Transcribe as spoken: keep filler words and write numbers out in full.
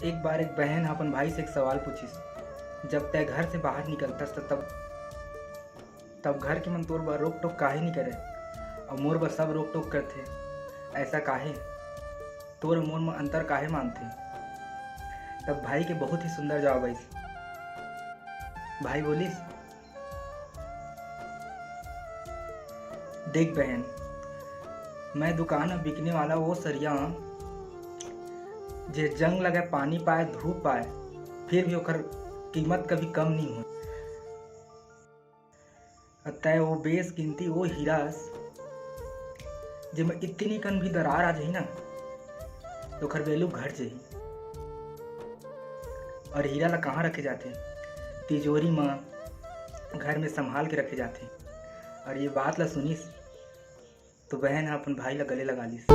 एक बार एक बहन ह अपन भाई से एक सवाल पूछिस, "जब तै घर से बाहर निकलथस त तब, तब घर के मन तोर बर रोक टोक काहे नहीं करे, और मोर बर सब रोक टोक करथे, ऐसा काहे? तोर मोर में अंतर काहे मानथे?" तब भाई के बहुत ही सुंदर जवाब आइस। भाई बोलिस, "देख बहन, मैं दुकान में बिकने वाला वो सरिया हूँ, जे जंग लगे, पानी पाए, धूप पाए, फिर भी ओकर कीमत कभी कम नहीं हो। तय वो बेस कीमती वो हीरा हस, जेमा इतनी कन भी दरार आ जाही ना, तो ओकर वैल्यू घट जाही।" और हीरा ला कहाँ रखे जाथे? तिजोरी म, घर में संभाल के रखे जाथे। और ये बात ला सुनिस तो बहन ह अपन भाई ला गले लगा लिस।